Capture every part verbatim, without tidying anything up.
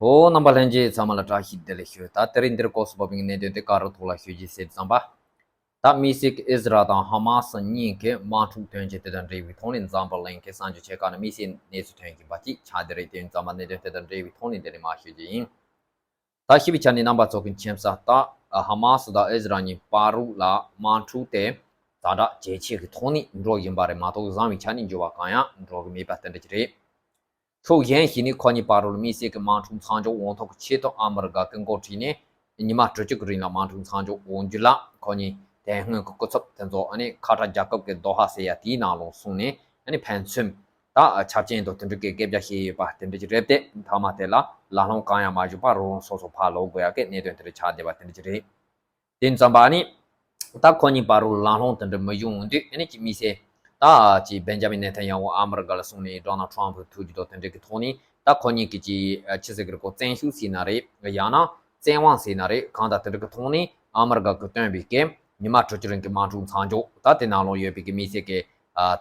ཨོ། རྣམ་པ་ལྷན་རྒྱས་ཚང་མ་ལ་བཀྲ་ཤིས་བདེ་ལེགས་ཞུ། ད་དེ་རིང་འདིར་སྐོར་སུ་བབས་པའི་གནད་དོན་དེ་ག་རུ་ཐོག་ལ་ཞུ་རྒྱུ་ཟེར་ཙམ་པ། ད་དམིགས་བསལ་གྱི་ཨི་ཟི་རལ་དང་ཧ་མ་སི་གཉིས་ཀྱི་དམག་འཁྲུག་དོན་རྐྱེན་དེ་དང་འབྲེལ་བའི་ཐོག་ནས་འཛམ་བུ་གླིང་གི་གསར་འགྱུར་ཆེ་ཁག་ནས་དམིགས་བསལ་གནས་ཚུལ་ཐོན་བཞིན་པ་ཅིག་ཆགས་བསྡད་རེད། དེ་ཡིན་ཙམ་པ་གནད་དོན་དེ་དང་འབྲེལ་བའི་ཐོག་ནས་འདི་ནས་མར་ཞུ་རྒྱུ་ཡིན། ད་ཞུ་བའི་ཆ་ནས་རྣམ་པ་ཚོ་གི་མཁྱེན་གསལ་ལྟར། ཧ་མ་སི་དང་ཨི་ཟི་རལ་གཉིས་བར་དུ་ལ་དམག་འཁྲུག་དེ་ཛ་དྲག་ཇེ་ཆེ་གི་ཐོག་ནས་འགྲོ་བཞིན་པ་རེད་མ་གཏོགས། བཟང་བའི་ཆ་ནས་འགྱུར་བ་གང་ཡང་འགྲོ་གི་མེད་པ་དེ་འདྲ་ཅིག་རེད། ཕྱོགས་གཞན་ཞིག་ནས་ཁོ་གཉིས་བར་དུ་ལ་དམིགས་བསལ་གྱི་དམག་འཁྲུག་མཚམས་འཇོག་འོང་ཐབས་ཀྱི་ཆེད་དུ་ཨ་མི་རི་ཀ་གི་འགོ་ཁྲིད་ནས་ཉི་མ་དྲུག་ཅུ་གི་རིང་ལ་དམག་འཁྲུག་མཚམས་འཇོག་འོང་རྒྱུ་ལ་ཁོ་གཉིས་དེ་སྔོན་གྱི་སྐུ་ཚབ་དེ་ཚོ་ཨ་ནི་ཁ་ཏར་རྒྱལ་ཁབ་ཀྱི་དོ་ཧ་ཟེར་ཡ་དེའི་ནང་ལ་སོང་ནས་ཨ་ནི་ཕན་ཚུན་ད་ཆབ་ཆེན་དང་དེ་འདྲ་གི་སྐད་ཆ་བཤད་ཡོད་པ་དེ་འདྲ་ཅིག་རེད་དེ། མཐའ་མ་དེ་ལ་ལ་ལོང་གང་ཡང་མ་བྱུང་བར་རང་རང་སོ་སོ་ཕར་ལོག་དགོས་ཡ་གི་གནད་དོན་དེ་འདྲ་ཆགས་བསྡད་པ་དེ་འདྲ་ཅིག་རེད། དེ་ཙམ་པ་ནི། ད་ཁོ་གཉིས་བར་དུ་ལ་ལོང་དེ་འདྲ་མི་ཡོང་དུས་ཨ་ནི་ཅིག་དམིགས་བསལ་ད་ཅིག་བེན་ཇ་མིན་ནེ་ཐན་ཡ་ཧུ་ཨ་མི་རི་ཀ་ལ་སོང་ནས་ཌོ་ནལ་ཊམ་ཕུ་ཐུག་རྒྱུ་དང་དེ་འདྲ་གི་ཐོག་ནས། ད་ཁོ་གཉིས་ཀྱི་ཅིག་ཆི་ཟེར་གི་རེད་གོ། བཙན་ཤུགས་ཟེར་ན་རེད། ཡང་ན་བཙན་དབང་ཟེར་ན་རེད། གང་ལྟར་དེ་འདྲ་གི་ཐོག་ནས་ཨ་མི་རི་ཀ་གི་བཏོན་པའི་གི་ཉི་མ་དྲུག་ཅུ་རིང་གི་དམག་འཁྲུག་མཚམས་འཇོག་ད་དེ་ནང་ལོགས་ཡོད་པའི་གི་དམིགས་བསལ་གི་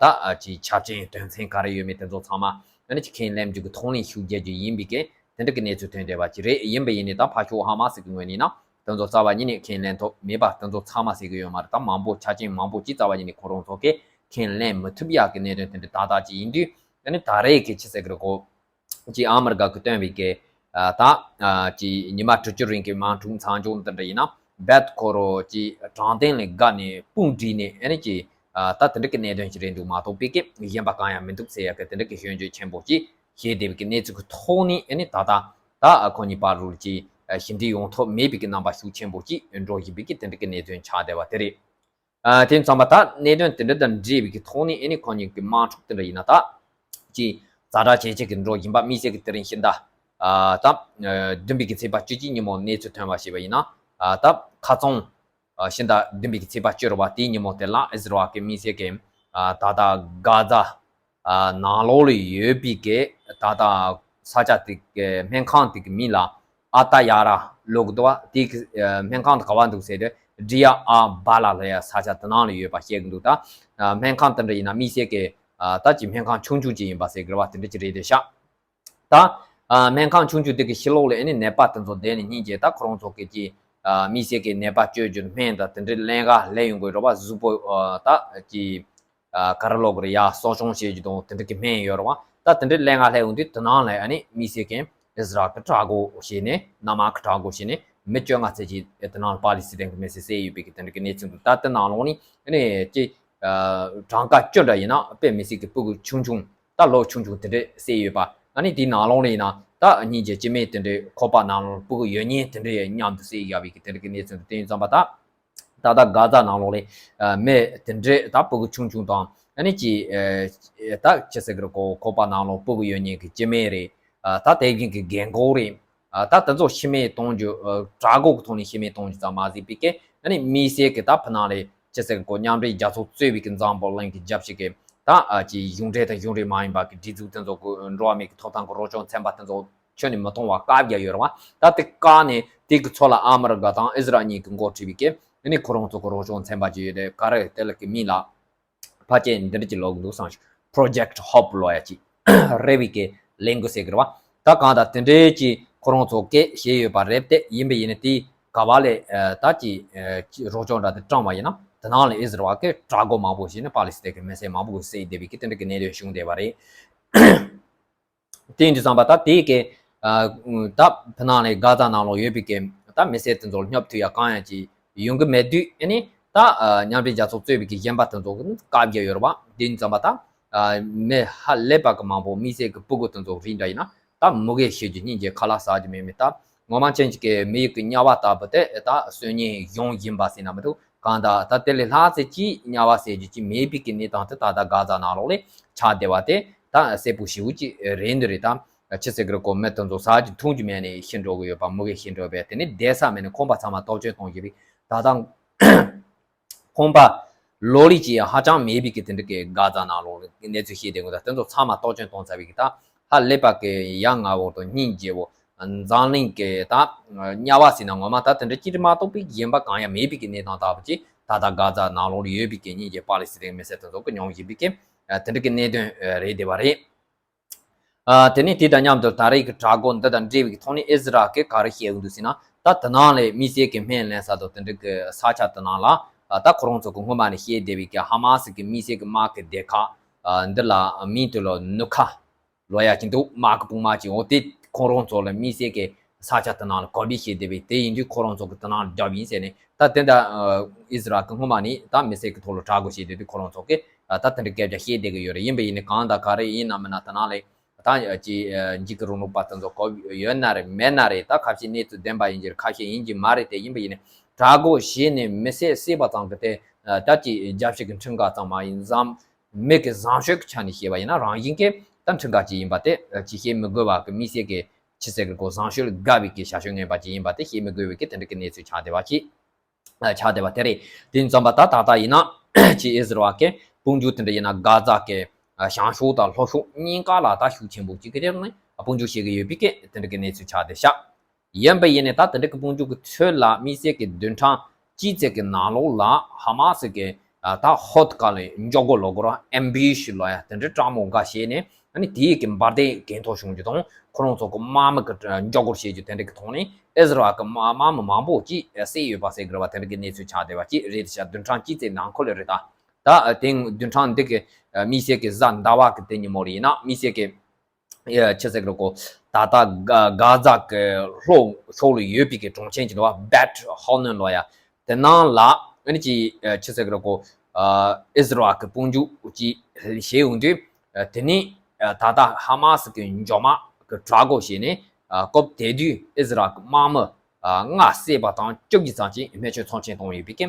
ད་ཅིག་ཆབ་ཆེན་དོན་ཚན་ག་རེ་ཡོད་མེད་དེ་ཚོ་ཚང་མ་ཨ་ནི་ཅིག་ཁས་ལེན་རྒྱུ་གི་ཐོག་ནས་ཤུགས་རྒྱག་རྒྱུ་ཡིན་པའི་གི་དེ་འདྲ་གི་གནས་ཚུལ་ཐོན་བསྡད་པ་ཅིག་རེད། ཡིན་པ་ཡིན་ནའི་ད་ཕར་ཕྱོགས་ཧ་མ་སི་གི་ངོས་ནས་ན། དེ་ཚོ་རྩ་བ་ཉིད་ནས་ཁས་ལེན་ཐུབ་མེད་པ་དེ་ཚོ་ཚང་མ་ཟེར་གི་ཡོད་མ་རེད། ད་མང་པོ་ཆ་རྐྱེན་མང་པོ་ཅིག་རྩ་བ་ཉིད་ནས་ཁོ་རང་ཚོ་གིས་ཁས་ལེན་མི་ཐུབ་ཡག་གི་གནད་དོན་དེ་འདྲ་ཏག་ཏག་ཅིག་ཡིན་དུས། ཨ་ནི་ད་རེས་ཀྱི་ཆི་ཟེར་གི་རེད་གོ། ཅིག་ཨ་མི་རི་ཀ་གི་བཏོན་པའི་གི་ད་ཅིག་ཉི་མ་དྲུག་ཅུ་རིང་གི་དམག་འཁྲུག་མཚམས་འཇོག་འདི་འདྲ་ཡིན་ན་རྦད་ཁོ་རང་ཅིག་དྲང་བདེན་ལས་འགལ་ནས་དཔུང་བསྒྲིགས་ནས་ཨ་ནི་ཅིག་ད་དེ་འདྲ་གི་གནད་དོན་ཞིག་རེད་འདུག་མ་གཏོགས་པའི་གི་གཞན་པ་གང་ཡང་མི་འདུག་ཟེར་ཡག་གི་དེ་འདྲ་གི་སྐྱོན་བརྗོད་ཆེན་པོ་ཅིག་བྱས་བསྡད་པའི་གི་གནས་ཚུལ་གི་ཐོག་ནས་ཨ་ནི་ད་ལྟ་ད་ཁོ་གཉིས་བར་དུ་ཅིག་ཞི་འགྲིག་ཡོང་ཐབས་མེད་པའི་གི་རྣམ་པ་ཤུགས་ཆེན་པོ་ཅིག་འགྲོ་བཞིན་པའི་གི་དེ་འདྲ་གི་གནད་དོན་ཆགས་བསྡད་པ་དེ་རེད། ཨ་དེ་ཙམ་པ་ད་གནད་དོན་དེ་འདྲ་དང་འབྲེལ་བའི་གི་ཐོག་ནས་ཨ་ནི་ཁོ་གཉིས་ཀྱི་དམག་འཁྲུག་དེ་འདྲ་ཡིན་ན་ད་ཅིག་ཛ་དྲག་ཇེ་ཆེ་གི་འགྲོ་བཞིན་པ་དམིགས་བསལ་གི་དེ་རིང་ཕྱི་ཟླ་ཨ་ད་བདུན་པའི་གི་ཚེས་པ་བཅུ་གཅིག་ཉིན་མོ་གནས་ཚུལ་ཐོན་པ་ཞིག་པ་ཡིན་ན། ཨ་ད་ཁ་སང་ཨ་ཕྱི་ཟླ་བདུན་པའི་གི་ཚེས་པ་བཅུ་རེད་པ། དེའི་ཉིན་མོ་དེ་ལ་ཨི་ཟི་རལ་གི་དམིགས་བསལ་གི་ཨ་ད་ལྟ་གྷ་ཛ་ཨ་ནང་ལོགས་ལ་ཡོད་པའི་གི་ད་ལྟ་ས་ཆ་དེ་གི་སྨན་ཁང་དེ་གི་མིང་ལ་ཨ་ཏཱ་ཡ་ར་ལབ་གི་འདུག་པ། དེ་གི་ཨ་སྨན་ཁང་དེ་ག་པར་འདུག་ཟེར་དུས་ཌི་ཡ་ཨ་བ་ལ་ལབ་ཡ་ས་ཆ་དེ་ནང་ལ་ཡོད་པ་བཤད་གི་འདུག་ད་ཨ་སྨན་ཁང་དེ་འདྲ་ཡིན་ན་དམིགས་བསལ་གི་ཨ་ད་ཅིག་སྨན་ཁང་ཆུང་ཆུང་ཅིག་ཡིན་པ་ཟེར་གི་རེད་པ། དེ་འདྲ་ཅིག་རེད་དེ་ཤག་ད་ཨ་སྨན་ཁང་ཆུང་ཆུང་དེ་གི་ཕྱི་ལོགས་ལ་ཨ་ནི་ནད་པ་དེ་ཚོ་བསྡད་ནས་སྙིང་རྗེ་ད་ཁོ་རང་ཚོ་གི་ཅིག་ཨ་དམིགས་བསལ་གི་ནད་པ་བཅོས་རྒྱུ་སྨན་དང་དེ་འདྲའི་ལེན་ག་སླེབས་ཡོང་གི་རེད་པ། གཟུགས་པོ་ཨ་ད་ཅིག་ཨ་ག་རེ་ལབ་དགོས་རེད་ཡ། གསོ་སྐྱོང་བྱེད་རྒྱུ་དང་དེ་འདྲ་གི་སྨན་ཡོད་རེད་པ། ད་དེ་འདྲའི་ལེན་ག་སླེབས་ཡོང་དུས་དེ་ནང་ལ་ཨ་ནི་དམིགས་བསལ་གི་ཨི་ཟི་རལ་གི་དྲག་རྒོལ་བྱས་ནས་གནམ་དམག་གི་དྲག་རྒོལ་བྱས་ནས་མི་བཅོ་ལྔ་ཙམ་ཅིག་དེ་ནང་ལ་པ་ལི་སི་ཐན་གི་མི་སེར་བསད་ཡོད་པའི་གི་དེ་འདྲ་གི་གནས་ཚུལ་འདུག་ད་དེ་ནང་ལོགས་ནས་ཨ་ནི་ཅིག་ཨ་གྲངས་ཀ་ཅི་འདྲ་ཡིན་ན་དཔེ་མི་སྲིད་ཀྱི་སྤུ་གུ་ཆུང་ཆུང་ད་ལོ་ཆུང་ཆུང་དེ་འདྲས་བསད་ཡོད་པ། ཨ་ནི་དེའི་ནང་ལོགས་ནས་ཡིན་ན་ད་སྙིང་རྗེ་སྐྱེ་དམན་དེ་འདྲས་ཁང་པ་ནང་ལོགས་སྤུ་གུ་ཡོད་མཁན་དེ་འདྲས་མཉམ་དུ་བསད་ཡོད་པའི་གི་དེ་འདྲ་གི་གནས་ཚུལ་འདུག་དེ་ཡིན་ཙམ་པ་ད་ད་ལྟ་གྷ་ཛ་ནང་ལོགས་ལ་ཨ་མི་དེ་འདྲས་ད་སྤུ་གུ་ཆུང་ཆུང་དང་ཨ་ནི་ཅིག་ཨ་ད་ཅི་ཟེར་གི་རེད་གོ། ཁང་པ་ནང་ལོགས་སྤུ་གུ་ཡོད་མཁན་གི་སྐྱེ་དམན་རེད། ཨ་ད་དེ་བཞིན་གི་རྒན་འཁོགས་རེད། ཨ་ད་དེ་ཚོ་ཤི་རྨས་གཏོང་རྒྱུ་ཨ་དྲག་རྒོལ་གི་ཐོག་ནས་ཤི་རྨས་གཏོང་རྒྱུ་ཙམ་མ་ཟད་པའི་གི་ཨ་ནི་དམིགས་བསལ་གི་ད་ཕ་ནང་ལ་ཅི་ཟེར་གོ། མཉམ་འབྲེལ་རྒྱལ་ཚོགས་གཙོས་པའི་གི་འཛམ་བུ་གླིང་གི་རྒྱལ་སྤྱི་གི་ད་ཨ་ཅིག་གཞུང་འབྲེལ་དང་གཞུང་འབྲེལ་མ་ཡིན་པ་གི་སྒྲིག་འཛུགས་དེ་ཚོ་གི་འགྲོ་བ་མིའི་གི་ཐོབ་ཐང་གི་རོགས་སྐྱོར་ཚན་པ་དེ་ཚོ་ཁྱོན་ནས་མི་གཏོང་བ་བཀག་རྒྱུ་ཡོད་རེད་པ། ད་དེ་བཀག་ནས་དེ་གི་ཚོ་ལ་ཨ་མི་རི་ཀ་དང་ཨི་ཟི་རལ་གཉིས་གི་འགོ་ཁྲིད་པའི་གི་ཨ་ནི་ཁོ་རང་ཚོ་གི་རོགས་སྐྱོར་ཚན་པ་ཅིག་ཡོད་དེ་ག་རེ་དེ་ལ་གི་མིང་ལ་ཕལ་ཆེར་འདི་འདྲ་ཅིག་ལབ་གི་འདུག་བསམ་ཞིག Project Hope ལབ་ཡ་ཅིག་རེད་པའི་གི་ལས་འགུལ་ཟེར་གི་རེད་པ། ད་གང་ལྟར་དེ་འདྲའི་ཅིག་ཁོ་རང་ཚོ་གིས་བྱས་ཡོད་པ་རེད་དེ། ཡིན་པ་ཡིན་ན་དེ་ག་བ་ལས་ཨ་ད་ཅིག་ཨ་ཅིག་རོགས་སྐྱོར་འདྲ་དེ་བཏང་བ་ཡིན་ན་དེ་ནང་ལ་ཨི་ཟི་རལ་གི་དྲག་རྒོལ་མང་པོ་བྱས་ནས་པ་ལི་སི་ཐན་གི་མི་སེར་མང་པོ་གི་བསད་བསྡད་པའི་གི་དེ་འདྲ་གི་གནད་དོན་བྱུང་བསྡད་པ་རེད། དེ་ཡིན་དུས་ཙམ་པ་ད་དེ་གི་ཨ་ད་ཕ་ནང་ལ་གྷ་ཛ་ནང་ལོགས་ཡོད་པའི་གི་ད་མི་སེར་དེ་ཚོར་སྙོབ་ཐུབ་ཡ་གང་ཡང་ཅིག་ཡོང་གི་མེད་དུས་ཨ་ནི་ད་ཨ་མཉམ་འབྲེལ་རྒྱལ་ཚོགས་གཙོས་པའི་གི་གཞན་པ་དེ་ཚོ་གི་བཀག་རྒྱ་ཡོད་རེད་པ། དེ་ཡིན་ཙམ་པ་ད་ཨ་མི་ཧ་ལས་པ་གི་མང་པོ་དམིགས་བསལ་གི་སྤུ་གུ་དེ་ཚོ་རིགས་འདྲ་ཡིན་ན་ད་མུ་གེ་ཤི་རྒྱུ་སྙིང་རྗེ་ཁ་ལག་ཟ་རྒྱུ་མེད་མི་ད་ངོ་མ་ཅན་ཅིག་གི་མི་ཡུལ་གི་དམྱལ་བ་ལྟ་བུ་དེ་ད་གསོན་ཉེན་ཡོང་བཞིན་པ་ཟེར་ན་མི་འདུག་གང་ལྟར་ད་དེ་ལས་ལྷག་ཙམ་ཅིག་དམྱལ་བ་ཟེར་རྒྱུ་ཅིག་མེད་པའི་གི་གནས་སྟངས་དེ་ད་ལྟ་གྷ་ཛ་ནང་ལོགས་ལ་ཆགས་བསྡད་པ་དེ་ད་གསལ་པོ་ཞེ་པོ་ཅིག་རེད་འདི་རེད། ད་ཅི་ཟེར་གི་རེད་གོ། མི་དེ་ཚོ་ཟ་རྒྱུ་འཐུང་རྒྱུ་མེད་ནས་ཤི་འགྲོ་གི་ཡོད་པ། མུ་གེ་ཤི་འགྲོ་བས་དེ་ནས་བསྡད་ས་མེད་ནས་ཁང་པ་ཚང་མ་གཏོར་སྐྱོན་གཏོང་གི་རེད། ད་ལྟ་ཁང་པ་ལོ་ལེགས་ཅིག་ཧ་ཅང་མེད་པའི་གི་དེ་འདྲ་གི་གྷ་ཛ་ནང་ལོགས་ལ་གནས་ཚུལ་ཤེས་བསྡད་དགོས། ད་དེ་ཚོ་ཚང་མ་གཏོར་སྐྱོན་གཏོང་ཚར་བའི་གི་ད་ཧ་ལས་པ་གི་ཡ་ང་བོ་དང་སྙིང་རྗེ་བོ། འཛམ་གླིང་གི་ད་དམྱལ་བ་ཟེར་ན་ངོ་མ་ད་དེ་འདྲ་ཅིག་མ་གཏོགས་པའི་གཞན་པ་གང་ཡང་མེད་པའི་གི་གནས་སྟངས་ལྟ་བུ་ཅིག་ད་ལྟ་གྷ་ཛ་ནང་ལོགས་ལ་ཡོད་པའི་གི་སྙིང་རྗེ་པ་ལི་སི་ཐན་མི་སེར་དེ་ཚོ་གི་མྱོང་བཞིན་པའི་གི་དེ་འདྲ་གི་གནད་དོན་རེད་བསྡད་པ་རེད། ཨ། དེ་ནས་དེ་དང་མཉམ་དུ་ད་རེས་ཀྱི་དྲག་རྒོལ་འདི་དང་འབྲེལ་བའི་ཐོག་ནས་ཨི་ཟི་རལ་གྱིས་ག་རེ་བཤད་ཡོང་འདུག་ཟེར་ན། ད་དེ་ནང་ལས་དམིགས་བསལ་གྱི་སྨན་ལེན་ས་དང་དེ་འདྲ་གི་ས་ཆ་དེ་ནང་ལ། ཨ། ད་ཁོ་རང་ཚོ་གི་སྔོན་མ་ནས་བཤད་བསྡད་པའི་གི་ཧ་མ་སི་གི་དམིགས་བསལ་གྱི་དམག་གི་སྡེ་ཁག་ཨ། འདི་ལ་མིང་དེ་ལ་ནུ་ཁ་ལོ་ཡ་ཅིག་འདུག་དམག་གི་དཔུང་དམག་ཅིག་འོ་དེ་ཁོ་རང་ཚོ་ལ་དམིགས་བསལ་གྱི་ས་ཆ་དེ་ནང་ལ་གོ་བསྡུར་བྱས་བསྡད་པའི་དེ་ཡིན་དུས་ཁོ་རང་ཚོ་གི་དེ་ནང་ལ་རྒྱབ་ཡིན་ཟེར་ནས། ད་དེ་འདྲ་ཨ། ཨི་ཟི་རལ་གྱི་སྔོན་མ་ནས་ད་མི་སེར་གྱི་ཐོག་ལ་དྲག་རྒོལ་བྱས་བསྡད་དུས་ཁོ་རང་ཚོ་གིས་ཨ། ད་དེ་འདྲ་སྐད་ཆ་བཤད་བསྡད་ཀྱི་ཡོད་རེད། ཡིན་པ་ཡིན་ནའི་གང་དང་ག་རེ་ཡིན་ན་མིན་ན་དེ་ནང་ལས། ད་ཅི་འཇིགས་སྐུལ་རིང་ལུགས་པ་དེ་ཚོ་གོ་ཡོད་ན་རེད་མེད་ན་རེད། ད་ཁ་ཤས་གནས་ཚུལ་བདེན་པ་ཡིན་གྱི་རེད། ཁ་ཤས་ཡིན་གྱི་མ་རེད། དེ་ཡིན་པ་ཡིན་ནའི་དྲག་རྒོལ་བྱས་ནས་མི་སེར་བསད་པ་ཙམ་གྱིས་དེ་ད་ཅི་རྒྱལ་སྤྱི་གི་ཁྲིམས་འགལ་ཙམ་མ་ཡིན། བཟང་མི་གི་བཟང་སྤྱོད་ཀྱི་ཆ་ནས་བཤད་པ་ཡིན་ན་རང་བཞིན་གྱིས་ད་ཁྲིམས་འགལ་ཅིག་ཡིན་པ་དེ་ཅི་བཤད་མི་དགོས་པ་གི་དམིགས་བསལ་གྱི་ཕྱི་གསལ་གྱི་སྒོ་བཟང་སྤྱོད་དགའ་བའི་གི་བྱ་སྤྱོད་ངན་པ་ཅིག་ཡིན་པ་དེ་བཤད་མི་དགོས་པའི་གི་དེ་འདྲ་གི་གནས་ཚུལ་ཆགས་བསྡད་པ་ཅིག་ཆགས་བསྡད་པ་དེ་རེད། དེ་ཙམ་པ་ད་ད་ལྟ་ཡིན་ན་ཅིག་ཨི་ཟི་རལ་གྱི་དཔུང་འཇུག་དེ་འདྲ་ཡིན་ན་གྷ་ཛ་གི་བྱང་ཕྱོགས་དང་ལྷོ་ཕྱོགས་གཉིས་ཀ་ལ་ད་ཤུགས་ཆེན་པོ་ཅིག་གི་དེ་ནས་དཔུང་འཇུག་བྱེད་ཀྱི་ཡོད་པའི་གི་དེ་འདྲ་གི་གནས་ཚུལ་ཆགས་བསྡད་ཤག་ཡིན་པ་ཡིན་ནའི་ད་དེ་འདྲ་གི་དཔུང་འཇུག་གི་ཚུལ་ལ་དམིགས་བསལ་གྱི་བདུན་ཕྲག་གཅིག་ཙམ་གྱི་ནང་ལོགས་ལ་ཧ་མ་སི་གི་ད་ཧོད་ག་ལས་འཇོག་སྒོ་ལོག་སྒོ་ར་ཨེམ་བྷི་ཤི་ལོ་ཡ་དེ་འདྲ་སྤྲང་མོ་འགའ་བྱས་ནས། ཨ་ནི་དེའི་གི་འབར་མདེལ་གྱེན་ཐོག་བྱུང་རྒྱུ་དང་ཁོ་རང་ཚོ་གི་དམག་མི་གི་འཇོག་སྒོར་བྱེད་རྒྱུ་དེ་འདྲ་གི་ཐོག་ནས་ཨི་ཟི་རལ་གི་དམག་དམག་མི་མང་པོ་ཅིག་བསད་ཡོད་པ་ཟེར་གི་རེད་བ། དེ་འདྲ་གི་གནས་ཚུལ་ཆགས་བསྡད་པ་ཅིག་རེད་ཤག་བདུན་ཕྲག་གཅིག་ཙམ་ནང་འཁོད་ལ་རེད་ད། ད་དེང་བདུན་ཕྲག་འདི་གི་དམིགས་བསལ་གི་གཟའ་ཟླ་བ་གི་དེ་ཉིན་མོ་ལ་ཡིན་ན་དམིགས་བསལ་གི་ཡ་ཆི་ཟེར་གི་རེད་གོ། ད་ལྟ་གྷ་གྷ་ཛ་གི་ལྷོ་ཕྱོགས་ལ་ཡོད་པའི་གི་གྲོང་ཆེན་ཅིག་འདུག་བ། བེད་ཧོ་ནན་ལོ་ཡ། དེ་ནང་ལ་ཨ་ནི་ཅི་ཆི་ཟེར་གི་རེད་གོ། ཨི་ཟི་རལ་གི་དཔུང་འཇུག་ཅིག་བྱས་ཡོང་དུས། དེ་ནི་ད་ལྟ་ཧ་མ་སི་གི་འཇོག་དམག་གི་དྲག་རྒོལ་བྱས་ནས་སྐབས་དེ་དུས་ཨི་ཟི་རལ་གི་དམག་མི་ལྔ་བསད་པ་དང་བཅུ་བཞི་ཙམ་ཅིག་རྨས་སྐྱོན་ཚབས་ཆེན་བཏང་ཡོད་པའི་གི་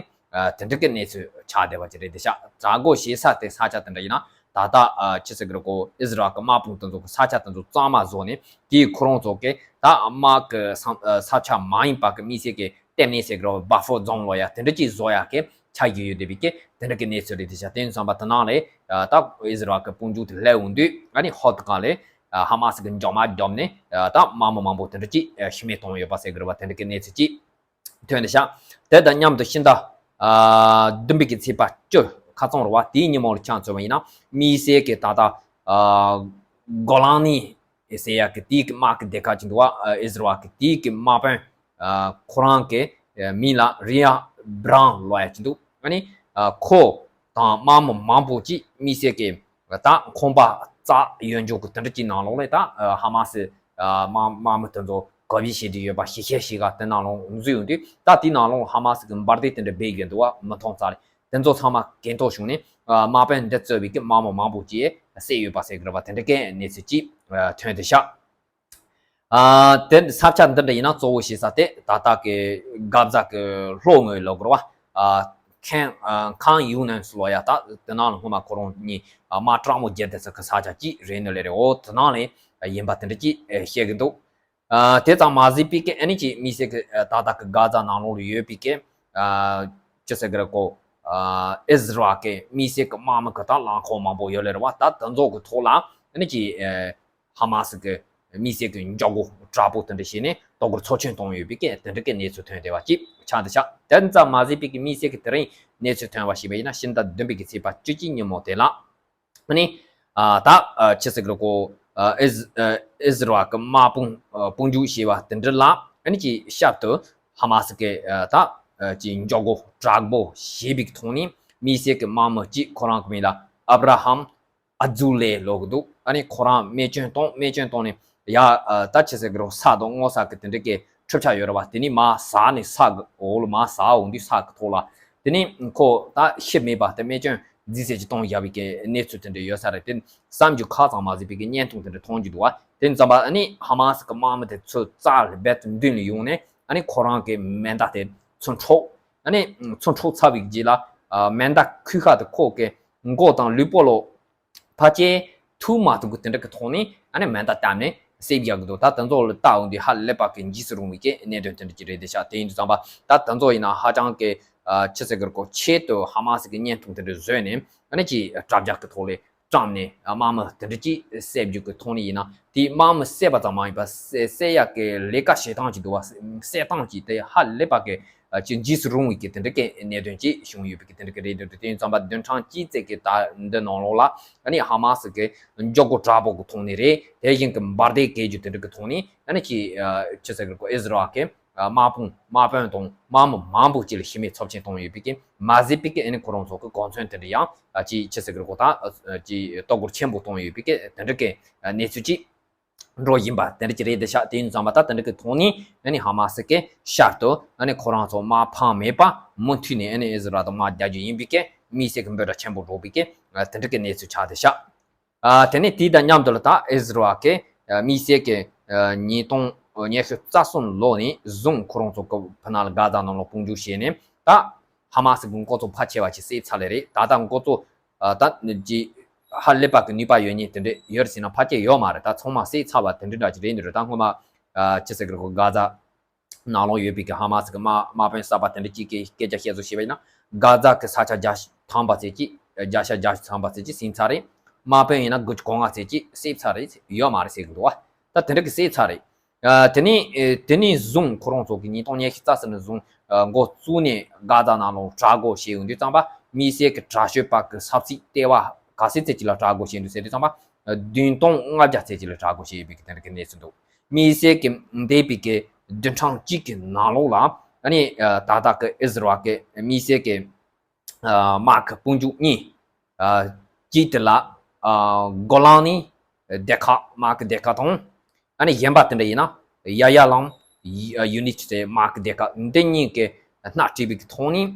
དེ་འདྲ་གི་གནས་ཚུལ་ཆགས་བསྡད་པ་ཅིག་རེད་དེ་ཤག་དྲག་རྒོལ་བྱེད་ས་དེ་ས་ཆ་དེ་འདྲ་ཡིན་ན་ད་ལྟ་ཆི་ཟེར་གི་རེད་གོ། ཨི་ཟི་རལ་གི་དམག་དཔུང་དེ་ཚོ་གི་ས་ཆ་དེ་ཚོ་གཙང་མ་བཟོས་ནས་དེའི་ཁོ་རང་ཚོ་གི་ད་དམག་གི་ས་ས་ཆ་མ་ཡིན་པ་གི་དམིགས་བསལ་གི་ལྟེ་གནས་ཟེར་གི་རེད་བ། བྷ་ཧྥར་ཛོན་ལོ་ཡ་དེ་འདྲ་ཅིག་བཟོ་ཡ་གི་ཆ་བཞག་ཡོད་བསྡད་པའི་གི་དེ་འདྲ་གི་གནས་ཚུལ་རེད་དེ་ཤག་དེ་ཙམ་པ་དེ་ནང་ལས་ད་ཨི་ཟི་རལ་གི་དཔུང་འཇུག་དེ་སླེབས་ཡོང་དུས་ཨ་ནི་ཧོད་ག་ལས་ཧ་མ་སི་གི་འཇོག་དམག་བརྒྱབ་ནས་ད་དམག་མི་མང་པོ་དེ་འདྲ་ཅིག་ཤི་རྨས་བཏང་ཡོད་པ་ཟེར་གི་རེད་བ། དེ་འདྲ་གི་གནས་ཚུལ་ཅིག་ཐོན་ཏེ་ཤག་དེ་དང་མཉམ་དུ་ཕྱི་ཟླ་ཨ་བདུན་པའི་གི་ཚེས་པ་བཅུ་ཁ་རྩང་རེད་བ། དེའི་ཉིན་མོ་ལ་ཆ་མཚོན་པ་ཡིན་ན་དམིགས་བསལ་གི་ད་ལྟ་ཨ་གོ་ལན་ནི་ཟེར་ཡ་གི་དེའི་གི་དམག་གི་སྡེ་ཁག་ཅིག་འདུག་བ། ཨ་ཨི་ཟི་རལ་གི་དེའི་གི་དམག་དཔོན་ཨ་ཁོ་རང་གི་ཨ་མིང་ལ་རི་ཡ་བྷ་རའུན་ལབ་ཡ་ཅིག་འདུག་ཨ་ནི་ཨ་ཁོ་དང་དམག་མི་མང་པོ་ཅིག་དམིགས་བསལ་གི་ད་ཁང་པ་རྩ་ཡོད་འཇོག་གི་དེ་འདྲ་ཅིག་ནང་ལོགས་ལ་ད་ཧ་མ་སི་དམག་དམག་མི་དེ་ཚོ་ག་བཞིན་བྱེད་ཀྱི་ཡོད་པ་ཞིག་ཤེས་ཤིག་ག་དེ་ནང་ལོགས་འཛུལ་ཡོང་དུས་ད་དེའི་ནང་ལོགས་ཧ་མ་སི་གི་འབར་མདེལ་དེ་འདྲ་སྦས་ཡོད་འདུག་བ། མི་མཐོང་ཙམ་རེད། དེ་ཚོ་ཚང་མ་གྱེན་ཐོག་བྱུང་ནས་དམག་དཔོན་འདི་གཙོས་པའི་གི་དམག་མི་མང་པོ་ཅིག་བསད་ཡོད་པ་ཟེར་གི་རེད་བ། དེ་འདྲ་གི་གནས་ཚུལ་ཅིག་ཐོན་ཏེ་ཤག་ཨ་དེ་ས་ཆ་འདི་འདྲ་ཡིན་ན་གཙོ་བོ་བྱེད་ས་དེ་ད་ལྟ་གི་གྷ་ཛ་གི་ལྷོ་ངོས་ལ་གི་རེད་བ། ཨ་ཁན་ཨ་ཁན་ཡུ་ནན་ལོ་ཡ་ད་དེ་ནང་ལ་སྔོན་མ་ཁོ་རང་གཉིས་ཨ་དམག་དྲག་མོ་བརྒྱབ་བསྡད་ས་གི་ས་ཆ་ཅིག་རེད་ནི་ལས་རེད། འོ་དེ་ནང་ལ་ཡིན་པ་དེ་འདྲ་ཅིག་བཤད་གི་འདུག་ཨ་དེ་ཙམ་མ་ཟད་པའི་གི་ཨ་ནི་ཅིག་དམིགས་བསལ་གི་ཨ་ད་ལྟ་གི་གྷ་ཛ་ནང་ལོགས་ལ་ཡོད་པའི་གི་ཨ་ཅི་ཟེར་གི་རེད་གོ། ཨ་ཨི་ཟི་རལ་གི་དམིགས་བསལ་གི་དམག་མི་གི་ད་རླངས་འཁོར་མང་པོ་ཡོད་ལེ་རེད་བ། ད་དེ་ཚོ་གི་ཐོག་ལ་ཨ་ནི་ཅིག་ཨ་ཧ་མ་སི་གི་དམིགས་བསལ་གི་འཇོག་སྒོ་དྲག་པོ་དེ་འདྲ་བྱས་ནས་དོ་ཁུར་ཚབས་ཆེན་བཏང་ཡོད་པའི་གི་དེ་འདྲ་གི་གནས་ཚུལ་ཐོན་བསྡད་པ་ཅིག་ཆགས་བསྡད་ཤག་དེ་ཙམ་མ་ཟད་པའི་གི་དམིགས་བསལ་གི་དེ་རིང་གནས་ཚུལ་ཐོན་པ་ཞིག་ཡིན་ན་ཕྱི་ཟླ་བདུན་པའི་གི་ཚེས་པ་བཅུ་གཅིག་ཉིན་མོ་དེ་ལ། ཨ་ནི་ཨ་ད་ཨ་ཆི་ཟེར་གི་རེད་གོ། ཨ་ཨི་ཟི་ཨ་ཨི་ཟི་རལ་གི་དམག་དཔུང་ཨ་དཔུང་འཇུག་བྱས་པ་དེ་འདྲ་ལ་ཨ་ནི་ཅིག་ཞབས་ཏུ་ཧ་མ་སི་གི་ཨ་ད་ཨ་ཅིག་འཇོག་སྒོ་དྲག་པོ་བྱས་པའི་ཐོག་ནས་དམིགས་བསལ་གི་དམག་མི་གཅིག་ཁོ་རང་གི་མིང་ལ་ཨབ་ར་ཧམ་ཨ་ཛུ་ལེ་ལབ་གི་འདུག་ཨ་ནི་ཁོ་རང་རྨས་སྐྱོན་བཏང་རྨས་སྐྱོན་བཏང་ནས་ཡ་ཨ་ད་ཆི་ཟེར་གི་རེད། ས་དང་སྔོ་ས་གི་དེ་འདྲ་གི་འཕྲུལ་ཆས་ཡོད་རེད་བ། དེ་ནས་མར་ཟགས་ནས་ས་གི་འོག་ལ་མར་ཟགས་འོང་དུས་ས་གི་ཐོག་ལ་དེ་ནས་ཁོ་ད་ཤི་མེད་པ་དེ་རྨས་སྐྱོན་རྫིས་ཟེར་གྱི་གཏོང་བཞག་པའི་གི་གནས་ཚུལ་དེ་འདྲ་ཡོད་ས་རེད། དེ་བསམ་རྒྱུ་ཁག་ཙམ་མ་ཟད་པའི་གི་བརྙན་ཐུང་དེ་འདྲ་མཐོང་རྒྱུ་འདུག་བ། དེ་ཙམ་པ་ཨ་ནི་ཧ་མ་སི་གི་དམག་མི་དེ་ཚོ་རྩ་ལ་རྦད་དེ་མདུན་ལ་ཡོང་ནས་ཨ་ནི་ཁོ་རང་གི་མེ་མདའ་དེ་ཚུར་འཕྲོག་ཨ་ནི་ཚུར་འཕྲོག་ཚར་བའི་རྗེས་ལ་ཨ་མེ་མདའ་ཁུག་ཁ་དེ་ཁོ་གི་མགོ་དང་ལུས་པོ་ལ་ཕར་ཅིག་ཐུག་མ་ཐུག་གི་དེ་འདྲ་གི་ཐོག་ནས་ཨ་ནི་མེ་མདའ་བཏབ་ནས་བསད་བཞག་གི་འདུག་ད་དེ་ཚོ་ལ་བལྟ་འོང་དུས་ཧ་ལས་པ་གི་འཇིགས་སུ་རུང་བའི་གི་གནད་དོན་དེ་འདྲ་ཅིག་རེད་དེ་ཤག་དེ་ཡིན་དུས་ཙམ་པ་ད་དེ་ཚོ་ཡིན་ན་ཧ་ཅང་གི་ཨ་ཆི་ཟེར་གི་རེད་གོ། ཆེད་དུ་ཧ་མ་སི་གི་བརྙན་ཐུང་དེ་འདྲ་བཟོས་ནས་ཨ་ནི་ཅིག་དྲ་རྒྱ་གི་ཐོག་ལ་བཀྲམ་ནས་དམག་མི་དེ་འདྲ་ཅིག་བསད་རྒྱུ་གི་ཐོག་ནས་ཡིན་ན་དེ་དམག་མི་བསད་པ་ཙམ་མ་ཡིན་པར་བསད་བསད་ཡག་གི་ལས་ཀ་བྱེད་སྟངས་ཅིག་འདུག་བ། བསད་སྟངས་ཅིག་དེ་ཧ་ལས་པ་གི་ ཅིག་འཇིགས་སུ་རུང་བའི་གི་དེ་འདྲ་གི་གནད་དོན་ཅིག་བྱུང་ཡོད་པའི་གི་དེ་འདྲ་གི་རེད་འདུག་དེ་ཡིན་ཙང་པ་བདུན་ཕྲག་གཅིག་ཙམ་གི་ད་འདི་ནང་ལོགས་ལ་ཨ་ནི་ཧ་མ་སི་གི་མགྱོགས་པོ་དྲག་པོ་གི་ཐོག་ནས་རེད། དེ་བཞིན་གི་འབར་མདེལ་བཀལ་རྒྱུ་དེ་འདྲ་གི་ཐོག་ནས་ཨ་ནི་ཅིག་ཅི་ཟེར་གི་གོ་ཨི་ཟི་རལ་གི་དམག་དཔུང་དམག་དཔོན་དང་དམག་མི་མང་པོ་ཅིག་ལ་ཤི་རྨས་ཚབས་ཆེན་བཏང་ཡོད་པའི་གི་མ་ཟད་པའི་གི་ཨ་ནི་ཁོ་རང་ཚོ་གི་གོ་མཚོན་དེ་འདྲ་ཡང་ཅིག་ཅི་ཟེར་གི་གོ་ད་ཅིག་གཏོར་རྒོལ་ཆེན་པོ་བཏང་ཡོད་པའི་གི་དེ་འདྲ་གི་གནས་ཚུལ་ཅིག་འགྲོ་བཞིན་པ་དེ་འདྲ་ཅིག་རེད་དེ་ཤག་དེ་ཡིན་ཙང་མ་ད་དེ་འདྲ་གི་ཐོག་ནས་ཨ་ནི་ཧ་མ་སི་གི་ཤར་དུ་ཨ་ནི་ཁོ་རང་ཚོ་དམག་ཕམ་མེད་པ་མུ་མཐུད་ནས་ཨ་ནི་ཨི་ཟི་རལ་དང་དམག་རྒྱག་རྒྱུ་ཡིན་པའི་གི་དམིགས་བསལ་གི་འབོད་སྒྲ་ཆེན་པོ་སྒྲོག་པའི་གི་དེ་འདྲ་གི་གནས་ཚུལ་ཆགས་དེ་ཤག་དེ་ནས་དེ་དང་མཉམ་དུ་ལ་ད་ཨི་ཟི་རལ་གི་དམིགས་བསལ་གི་ཉིས་སྟོང་ཉི་ཤུ་རྩ་གསུམ་ལོ་ནས་བཟུང་ཁོ་རང་ཚོ་གི་ཕུ་ནང་ལ་གྷ་ཛ་ནང་ལ་དཔུང་འཇུག་བྱས་ནས་ད་ཧ་མ་སི་གི་འགོ་གཙོ་ཕལ་ཆེ་བ་ཅིག་བསད་ཚར་ལེ་རེད། ད་ལྟ་འགོ་གཙོ་ད་ནི་ཧ་ལས་པ་གི་ནུས་པ་ཡོད་ཉེན་དེ་འདྲ་ཡོད་ཟེར་ན་ཕལ་ཆེར་ཡོད་མ་རེད། ད་ཚང་མ་བསད་ཚར་བ་དེ་འདྲ་འདྲ་ཅིག་རེད་འདི་རེད། ད་སྔོན་མ་ཅི་ཟེར་གི་རེད་གོ་གྷ་ཛ་ནང་ལོགས་ཡོད་པའི་གི་ཧ་མ་སི་གི་དམག་དམག་དཔོན་གསར་པ་དེ་འདྲ་གཅིག་གི་སྐད་ཆ་བཤད་ཚུལ་བྱས་པ་ཡིན་ན་གྷ་ཛ་གི་ས་ཆ་བརྒྱ་ཐམ་པ་ཙམ་ཅིག་བརྒྱ་ཆ་བརྒྱ་ཐམ་པ་ཙམ་ཅིག་ཟིན་ཚར་རེད། དམག་དཔོན་ཡིན་ན་དགུ་བཅུ་གོ་ལྔ་ཙམ་ཅིག་བསད་ཚར་རེད་ཡོད་མ་རེད་ཟེར་གི་འདུག་བ། ད་དེ་འདྲ་གི་བསད་ཚར་རེད། དེ་ནས་དེ་ནས་བཟུང་ཁོ་རང་ཚོ་གི་ཉིས་སྟོང་ཉི་ཤུ་རྩ་གསུམ་ནས་བཟུང་འགོ་བཙུགས་ནས་གྷ་ཛ་ནང་ལོགས་དྲག་རྒོལ་བྱས་ཡོང་དུས་ཙམ་པ་དམིགས་བསལ་གྱི་དྲག་སྤྱོད་པ་གི་ས་ཚིགས་ལྟེ་བ་ག་ཚད་ཙམ་ཅིག་ལ་དྲག་རྒོལ་བྱས་འདུག་ཟེར་དུས་ཙམ་པ་བདུན་སྟོང་ལྔ་བརྒྱ་ཙམ་ཅིག་ལ་དྲག་རྒོལ་བྱས་ཡོད་པའི་གི་དེ་འདྲ་གི་གནས་ཚུལ་འདུག་དམིགས་བསལ་གྱི་འདས་པའི་གི་བདུན་ཕྲག་གཅིག་གི་ནང་ལོགས་ལ་ཨ་ནི་ད་ལྟ་གི་ཨི་ཟི་རལ་གི་དམིགས་བསལ་གྱི་དམག་གི་དཔུང་འཇུག་གཉིས། གཅིག་དེ་ལ་གོ་ལན་ནི་སྡེ་ཁག་དམག་གི་སྡེ་ཁག་དང་། ཨ་ནི་གཞན་པ་དེ་འདྲ་ཡིན་ན་ཡ་ཡ་ལམ་ཡུ་ནིཊ་ཟེར་དམག་གི་སྡེ་ཁག་འདི་གཉིས་ཀྱི་སྣེ་ཁྲིད་པའི་གི་ཐོག་ནས་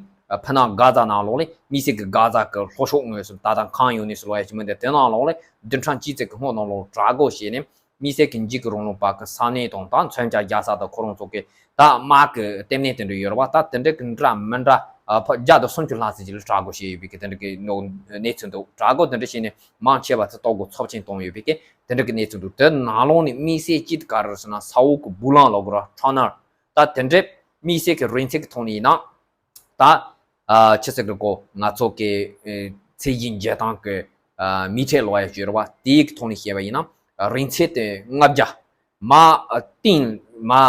ཕུ་ནང་གྷ་ཛ་ནང་ལོགས་ལ་དམིགས་བསལ་གྱི་གྷ་ཛ་གི་ལྷོ་ཕྱོགས་ངོས་སུ་ད་ལྟ་ཁཱན་ཡུ་ནིཊ་ལབ་ཡ་ཅིག་མི་འདུག་དེ་ནང་ལོགས་ལ་བདུན་ཕྲག་གཅིག་ཙམ་གྱི་སྔོན་ནང་ལོགས་དྲག་རྒོལ་བྱས་ནས། དམིགས་བསལ་གྱི་འཇིགས་སྐུལ་རིང་ལུགས་པ་གི་ས་གནས་དང་ད་མཚོན་ཆ་རྒྱག་ས་དང་ཁོ་རང་ཚོ་གི་ད་དམག་གི་ལྟེ་གནས་དེ་འདྲ་ཡོད་རེད་བ། ད་དེ་འདྲ་གི་འདྲ་མི་འདྲ་ཕ་བརྒྱ་དང་སུམ་ཅུ་ལྷག་ཙམ་ཅིག་ལ་དྲག་རྒོལ་བྱས་ཡོད་པའི་གི་དེ་འདྲ་གི་ནོ་གནས་ཚུལ་འདུག་དྲག་རྒོལ་དེ་འདྲ་བྱས་ནས་མང་ཆེ་བ་ཚོ་ལྟོ་གོས་ཚབས་ཆེན་བཏང་ཡོད་པའི་གི་དེ་འདྲ་གི་གནས་ཚུལ་འདུག་དེ་ནང་ལོགས་ནས་དམིགས་བསལ་གྱི་ག་རེ་ཟེར་ན་ས་འོག་གི་སྦུག་ལམ་ལབ་དགོས་ར་ཊ་ནལ་ད་དེ་འདྲ་དམིགས་བསལ་གྱི་རིང་ཚད་ཀྱི་ཐོག་ནས་ཡིན་ན། ད་ཨ་ཆི་ཟེར་གི་གོ་ང་ཚོ་གི་ཨེ་ཚད་གཞི་འཇལ་སྟངས་གི་ཨ་མི་ཊར་ལབ་ཡ་ཅིག་ཡོད་རེད་བ། དེའི་གི་ཐོག་ནས་བཤད་པ་ཡིན་ན་རིང་ཚད་དེ་ལྔ་བརྒྱ། མ་ཨ་སྟེང་མ་ཨ་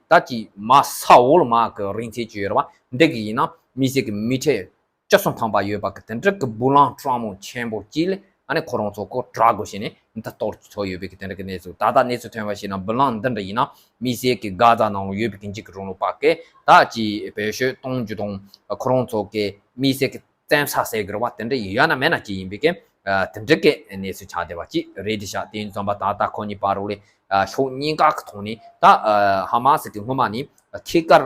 ད་ཅི་མ་ས་འོག་ལ་མ་གི་རིང་ཚད་ཅིག་ཡོད་རེད་བ། འདི་གི་ཡིན་ན་དམིགས་བསལ་གི་མི་ཊར་བཅུ་གསུམ་ཐམ་པ་ཡོད་པ་གི་དེ་འདྲ་གི་སྦུག་ལམ་གྲང་མོ་ཆེན་པོ་གཅིག་ལ་ཨ་ནི་ཁོ་རང་ཚོ་ཁོ་དྲག་རྒོལ་བྱས་ནས་འདི་གཏོར་ཚོ་ཡོད་པའི་གི་དེ་འདྲ་གི་གནས་ཚུལ། ད་ལྟ་གནས་ཚུལ་ཐོན་པ་བྱས་ན་སྦུག་ལམ་འདི་འདྲ་ཡིན་ན་དམིགས་བསལ་གི་གྷ་ཛ་ནང་ལ་ཡོད་པའི་གི་འཇིགས་སྐུལ་རིང་ལུགས་པ་གི་ད་ཅི་བེད་སྤྱོད་གཏོང་རྒྱུ་དང་ཁོ་རང་ཚོ་གི་དམིགས་བསལ་གི་བཙན་ས་ཟེར་གི་རེད་བ། དེ་འདྲ་ཡོད་ན་མེད་ན་ཅི་ཡིན་པའི་གི་དེ་འདྲ་གི་གནས་ཚུལ་ཆགས་བསྡད་པ་ཅིག་རེད་དེ་ཤག་དེ་ཡིན་ཙམ་པ་ད་ལྟ་ཁོ་གཉིས་བར་རུ་ལས་ཕྱོགས་གཉིས་ཀ་གི་ཐོག་ནས་ད་ཧ་མ་སི་གི་སྔོན་མ་ནས་ཐད་ཀར་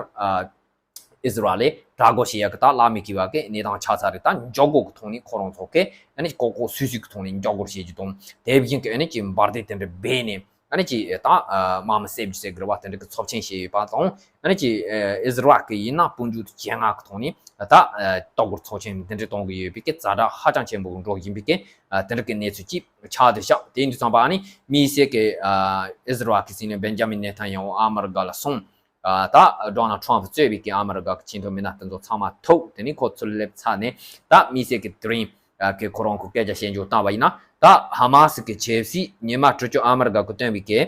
ཨི་ཟི་རལ་ལ་དྲག་རྒོལ་བྱེད་ཡག་གི་ད་ལ་མི་ཀི་བ་གི་གནས་སྟངས་ཆགས་ཚར་རེད། ད་མགྱོགས་སྒོ་གི་ཐོག་ནས་ཁོ་རང་ཚོ་གི་ཨ་ནི་ལྐོག་ལྐོག་སུད་སུད་གི་ཐོག་ནས་མགྱོགས་སྒོར་བྱེད་རྒྱུ་དང་དེ་བཞིན་གི་ཨ་ནི་ཅིག་འབར་མདེལ་དེ་འདྲ་སྦས་ནས་ཨ་ནི་ཅིག་ད་དམག་མི་བསད་རྒྱུ་ཟེར་གི་རེད་བ། དེ་འདྲ་གི་ཚབས་ཆེན་བྱས་ཡོད་པ་དང་ཨ་ནི་ཅིག་ཨི་ཟི་རལ་གི་ཡིན་ན་དཔུང་འཇུག་ཆེད་མངགས་གི་ཐོག་ནས་ད་ལྟོ་སྒོར་ཚབས་ཆེན་དེ་འདྲ་གཏོང་གི་ཡོད་པའི་གི་ཛ་དྲག་ཧ་ཅང་ཆེན་པོ་འགྲོ་བཞིན་པའི་གི་དེ་འདྲ་གི་གནས་ཚུལ་ཅིག་ཆགས་བསྡད་ཤག་དེ་ཡིན་དུས་ཙམ་པ་ཨ་ནི་དམིགས་བསལ་གི་ཨི་ཟི་རལ་གི་སྲིད་བློན་བེན་ཇ་མིན་ནེ་ཐན་ཡ་ཧུ་ཨ་མི་རི་ཀ་ལ་སོང་། ད་ཌོ་ནལ་ཊམ་གཙོས་པའི་གི་ཨ་མི་རི་ཀ་གི་ཆེས་མཐོའི་མི་སྣ་དེ་ཚོ་ཚང་མ་ཐུག་དེ་ནས་ཁོ་ཚུར་སླེབས་ཚར་ནས་ད་དམིགས་བསལ་གི་དེ་རིང་གི་ཁོ་རང་གི་སྐད་ཆ་བཤད་འཇོག་བཏང་བ་ཡིན་ན་ད་ཧ་མ་སི་གི་ཆབ་སྲིད་ཉི་མ་དྲུག་ཅུ་ཨ་མི་རི་ཀ་གི་བཏོན་པའི་གི་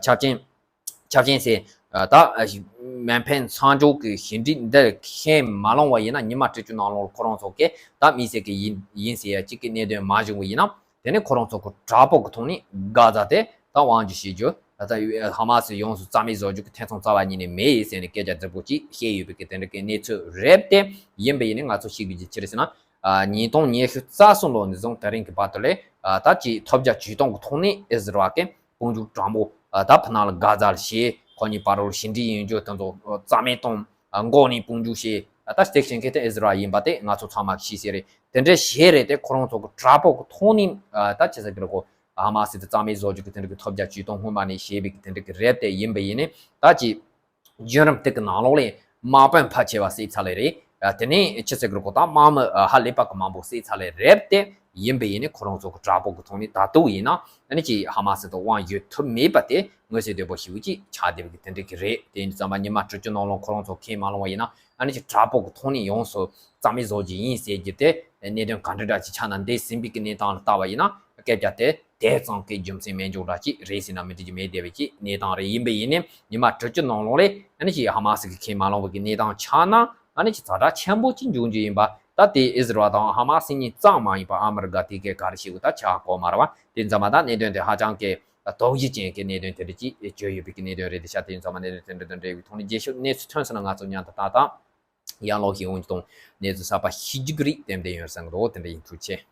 ཆ་རྐྱེན་ཆ་རྐྱེན་ཟེར་ད་མེ་འཕེན་མཚམས་འཇོག་གི་ཞི་འགྲིག་འདི་ཁས་མ་བླངས་བ་ཡིན་ན་ཉི་མ་དྲུག་ཅུ་ནང་ལོགས་ཁོ་རང་ཚོ་གི་ད་དམིགས་བསལ་གི་ཡིན་ཡིན་ཟེར་ཡ་གཅིག་གི་གནད་དོན་མ་བྱུང་བ་ཡིན་ན། དེ་ནས་ཁོ་རང་ཚོ་གི་དྲག་པོ་གི་ཐོག་ནས་གྷ་ཛ་དེ་ད་དབང་སྒྱུར་བྱེད་རྒྱུ་ད་ལྟ་ཧ་མ་སི་ཡོངས་སུ་རྩ་མེད་བཟོ་རྒྱུ་གི་ཐེ་ཚོམ་རྩ་བ་ཉིད་ནས་མེད་ཟེར་ནས་སྐད་ཆ་རྫིག་པོ་ཅིག་བཤད་ཡོད་པའི་གི་དེ་འདྲ་གི་གནས་ཚུལ་རེད་དེ། ཡིན་པ་ཡིན་ནས་ང་ཚོ་ཤེས་དགོས་རྒྱུ་ཅི་རེད་ཟེར་ན། ཉིས་སྟོང་ཉི་ཤུ་རྩ་གསུམ་ལོ་ནས་བཟུང་དེ་རིང་གི་བར་དུ་ལས་ད་ཅིག་ཐོབ་རྒྱ་ཇུས་སྟོང་གི་ཐོག་ནས་ཨི་ཟི་རལ་གི་དཔུང་འཇུག་དྲང་པོ་ད་ཕུ་ནང་ལ་གྷ་ཛ་ལ་བྱས། ཁོ་གཉིས་བར་ལ་ཞི་འགྲིག་ཡོང་རྒྱུ་དེ་ཚོ་རྩ་མེད་གཏོང་། མགོ་ནས་དཔུང་འཇུག་བྱས། ད་སྟེགས་ཤིང་གི་དེ་ཨི་ཟི་རལ་ཡིན་པ་དེ་ང་ཚོ་ཚང་མ་ཤེས་གསལ་རེད། དེ་འདྲའི་གཞས་རེད་དེ་ཁོ་རང་ཚོ་གི་དྲག་པོ་གི་ཐོག་ནས་ད་ཅི་ཟེར་གི་རེད་གོ་ཧ་མ་སི་དེ་རྩ་མེད་བཟོ་རྒྱུ་གི་དེ་འདྲ་གི་ཐོབ་རྒྱ་ཇུས་སྟོང་སྔོན་མ་ནས་བྱས་པའི་གི་དེ་འདྲ་གི་རེད་དེ། ཡིན་པ་ཡིན་ནས་ད་ཅི་བརྒྱུད་རིམ་དེ་གི་ནང་ལོགས་ལས་དམག་དཔོན་ཕལ་ཆེ་བ་བསད་ཚར་ལེ་རེད། དེ་ནས་ཅི་ཟེར་གི་རེད་གོ་ད་དམག་མི་ཧ་ལས་པ་གི་མང་པོ་བསད་ཚར་ལེ་རེད་དེ། ཡིན་པ་ཡིན་ནས་ཁོ་རང་ཚོ་གི་དྲག་པོ་གི་ཐོག་ནས་ད་དུང་ཡིན་ན་ཨ་ནི་ཅིག་ཧ་མ་སི་དང་དབང་ཡོད་ཐུབ་མེད་པ་དེ་མངོན་གསལ་དོད་པོ་ཞེ་པོ་ཅིག་ཆགས་བསྡད་པའི་གི་དེ་འདྲ་གི་རེད། དེ་ཡིན་དུས་ཙམ་པ་ཉི་མ་དྲུག་ཅུ་ནང་ལོགས་ཁོ་རང་ཚོ་ཁས་མ་བླངས་པ་ཡིན་ན་ཨ་ནི་ཅིག་དྲག་པོ་གི་ཐོག་ནས་ཡོངས་སུ་རྩ་མེད་བཟོ་རྒྱུ་ཡིན་ཟེར་རྒྱུ་དེ་གནད་དོན་ག་འདྲ་འདྲ་ཅིག་ཆགས་ན་འདས་ཟིན་པའི་གི་གནས་སྟངས་ལ་བལྟ་བ་ཡིན་ན་སྐད་ཆ་དེ་ དེ་ཙམ་གྱི་རྒྱུ་མཚན་མེད་འཇོག་འདྲ་ཅིག་རེད་ཟེར་ན་མི་འགྲིག་རྒྱུ་མེད་བསྡད་པའི་ཅིག་གནས་སྟངས་རེད། ཡིན་པ་ཡིན་ནའི་ཉི་མ་དྲུག་ཅུ་ནང་ལོགས་ལས་ཨ་ནི་ཅིག་ཧ་མ་སི་གི་ཁས་མ་བླངས་པ་གི་གནས་སྟངས་ཆགས་ན་ཨ་ནི་ཅིག་ཛ་དྲག་ཆེན་པོ་ཅིག་འབྱུང་རྒྱུ་ཡིན་པ། ད་དེ་ཨི་ཟི་རལ་དང་ཧ་མ་སི་གཉིས་ཙམ་མ་ཡིན་པ་ཨ་མི་རི་ཀ་དེ་གས་ག་རེ་བྱེད་དགོས་ད་ཆ་གོ་མ་རེད་བ། དེ་ཙམ་པ་ད་གནད་དོན་དེ་ཧ་ཅང་གི་དོགས་གཞི་ཅན་གྱི་གནད་དོན་དེ་འདྲ་ཅིག་བརྗོད་ཡོད་པའི་གི་གནད་དོན་རེད། དེ་ཤ་དེ་ཙམ་པ་གནད་དོན་དེ་འདྲ་དང་འབྲེལ་བའི་ཐོག་ནས་རྗེས་ཕྱོགས་གནས་ཚུལ་ཐོན་སོང་ན་ང་ཚོ་མཉམ་དུ་ད་ད་ཡང་ལོག་ཞིག་འོང་གི་དང་གནས་ཚུལ་གསར་པ་ཤེས་རྒྱུ་གི་རིགས་ཏན་ཏན་ཡོད་བསམ་གི་འདུག་དེ་འདྲ་ཡིན། ཐུགས་རྗེ་ཆེ།